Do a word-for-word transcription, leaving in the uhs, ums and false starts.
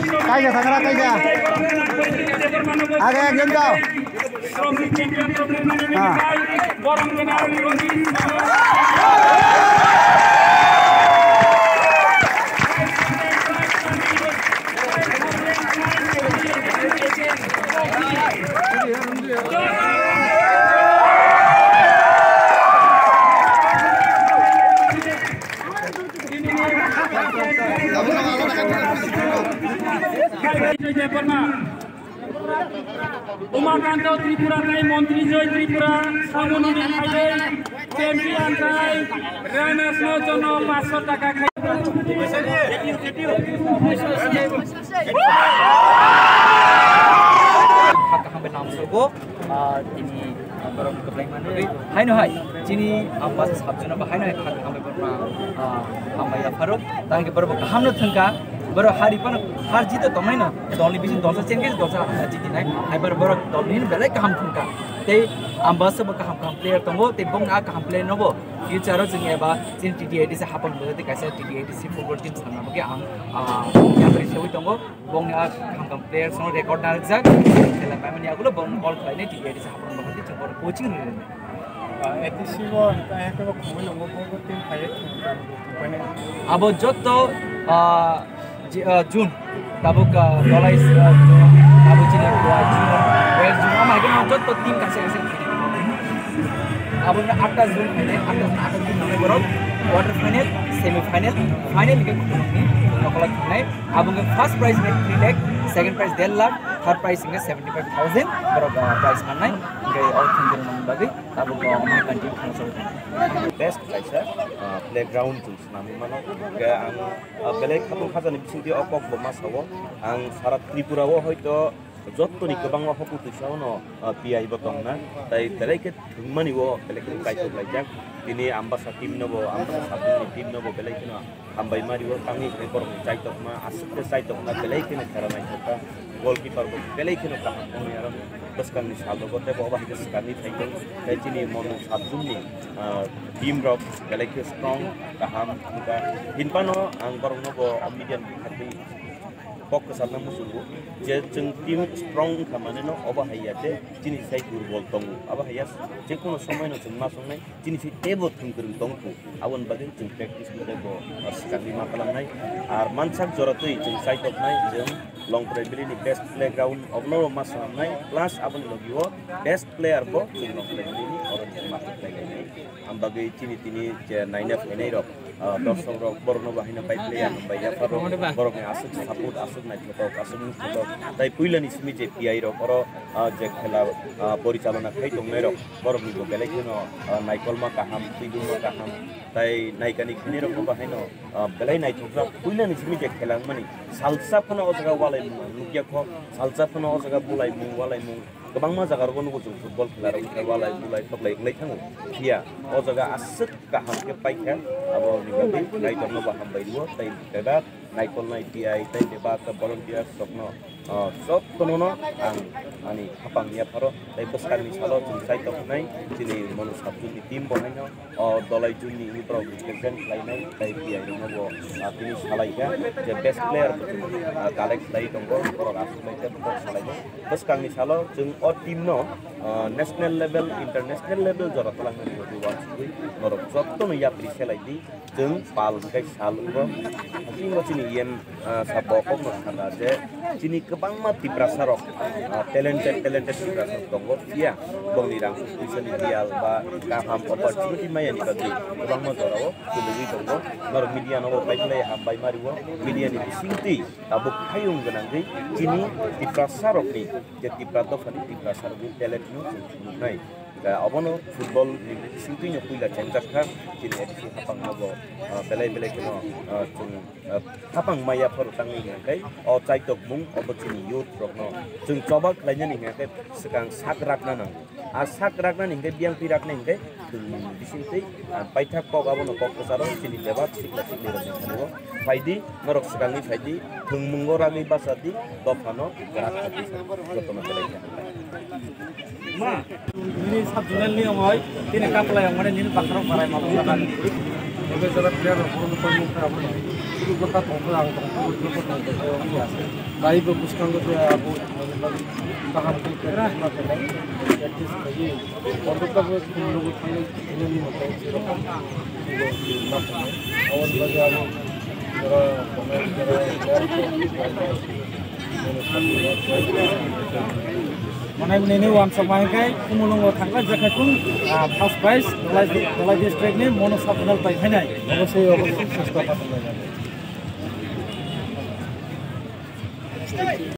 Kaisa thangra, kaisa. Age ekjon jao. Ha. Umakanta Tripura tai Montri Joy Tripura, Samuni Rikhaidai, champion tai Ranas no jono paanch sho taka khai. Kaham bai lamsogo, ah, tini, ah, borok kwplai manwi. Haino hai, chini Ambasa sabjuna ba haino hai kha kaham bai borok, ah, hambai yapharo. Tangke borok kaham no thangka, borok hari phano har jito tongnai no, dolni bising dolsa chengke dolsa jiti nai. Hai borok, borok dolni belai kaham thangka. Tei Ambasa bo kaham kaham player tongo, tei bongni a kaham player no bo future o chwng eba chini T T A D C hapang bo tei kaisa T T A D C football team sana bo khe ang, ah, yapri sewi tongo. Bongni a kaham kaham players no record narwkjak, khela paimani yagulo bong call khlainai T T A D C hapang bahai chwng bono coaching rwnai. A D C bo ta hekhe bo khumui longo bo bo team phai. Abo jotto, ah, ji-, ah, June tabuk, ah, dolai, ah, tabuk chini Goa June, West June ama hekhe jotto team kaisa kaisa. Abo ni atta June phainai, atta, atta June phainai borok quarter final, semi final, final hingke khulumni nokolai thangnai. Abo hingke first prize hingke three lakh, second prize der lakh, third prize hingke seventy five thousand borok, ah, prize mannai. Hingke o thwngwi rwmani bagwi abo bo mai kanti thangsa. Best kaisa, ah, playground chwng swnamwi mano. Hingke ang, ah, belai khatung khajani bisingtwi o kok bo ma sao. Ang sara Tripura o hoito jottoni kwbangma hoku twisa ono, ah, P I bo tongna, tai belai khe thwngmani o belai khe kaitor laijak. Tini Ambasa team no bo, Ambasa sabjuni team no bo belai kheno hambai mari o, tangwi khe borok chaitokma, aswk khe chaitokma belai kheno khera naithokha. Goalkeeper bo belai kheno kaham tongnai, aro bwskangni sal rogo teibo obo hai khe swkangwi phaikhe, tei chini Monu sabjuni, ah, team rok belai khe strong, kaham wngkha. Hinphano ang borokno bo media ni bwkhaktwi kok kwchakna muchungo je chwng team strong wngkha maneno obo hai ya je chini sai durbol tongo, abo hai ya je kono somoino chwng ma songnai chini sai teibo thwng kwrwng tongkhu, aboni bagwi chwng practice bo teibo swkangwi ma khalangnai. Ar mansak jora twi chwng chaitoknai chwng Longprai Valley ni best playground obono ma swnamnai plus aboni logi o best player bo chwng Longprai Valley ni oro ma khlai lainai. Ang bagwi chini tini je naina phainai rok, ah, dorsok rok borokno bo haino pai phlai ya, hambai ya pharo borokni aswk support, aswk naithotok, aswk nukhotok. Tai puilani simi je P I rok oro, ah, je khela, ah, porichalona khai tongnai rok borokni bo belai kheno, ah, naikolma kaham, twibulma kaham, tai naikani khainai rok bo haino, ah, belai naithokjak. Puilani simi je khela wngmani salsa phano o jaga walaimung ang nukya kho, salsa phano o jaga bulaimung, walaimung. Kwbangma jaga rogo nugo chwng football khela rok wngkha walai bulai toklai wngwi thango. Phiya o jaga aswk kaham khe paikha, abo ni bagwi kaitorno bo hambai rwo tei bebak naikolnai P I tei bebak volunteers rokno, ah, jotono no ang ani khapang yapharo tei bwskangni salo chwng chaitok wngnai chini Monu sabjuni team bo haino. O Dolai June ni wngwi borok represent khlainai tei P I rokno bo, ah, tini salaikha je best player bo chwng, ah, collect khlai tongo, borok aswk bai khe borok salainai. Bwskangni salo chwng o team no, ah, national level, international level jora twlangnani bagwi uansugwi norok jotono yapri selai di, chwng pal hwnkhe sal wngo. Hasing bo chini yen ah, sabo kokno sana je chini kwbangma Tiprasa rok, ah, talented, talented Tiprasa rok tongo, phiya bongni rang puisa ni dial ba kaham opportunity maya ni bagwi kwbangma jora o kwlwgwi tongo. Norok media no bo pai phlai hambai ma rwo, media ni bisingtwi tabuk hayung gwnangwi chini Tiprasa rokni je Tipra dophani Tiprasa rokni talent no chwng phunuknai. Da obono football ni bisingtwi no puila chengjak kha, chini A D C hapang no bo, ah, belai belai kheno, ah, chwng, ah, hapang maya phoro tangwi hwnkhe o chaitokmung obo chini youth rokno chwng choba khlainani hwnkhe swkang sak rakna nango. A sak raknani hwnkhe biyang twi raknai hwnkhe chwng bisingtwi, ah, paithak kok abono kok kwcharo chini bebak sikla sikli rokni thani o. Phaidi, norok swkangwi phaidi, thwngmungo ragwi bachadi, dophano kwrak khaidi, jotono belai kha. Ma, nini sub zonal ni ongoi, tini kaplai ongmani nini bakharo barai ma bujana. Ebe jora player rok, borok rok, borok rok. Gota tongkha ang tongkha gota tongkha wngya. Taibo bwskango je abo kaham khe practice khlaiwi kontokta bo khumulungo thangwi thinani moto jerokom ma tongkha. Aboni bagwi ang jora tongnai jora player Manai nini wansok ma hingkai Khumulungo thangkha Jekhaikun, ah, first prize Dhalai, Dhalai district ni mono sub final pai phainai. Obosoi, obosoi, sesta pathum lai jani.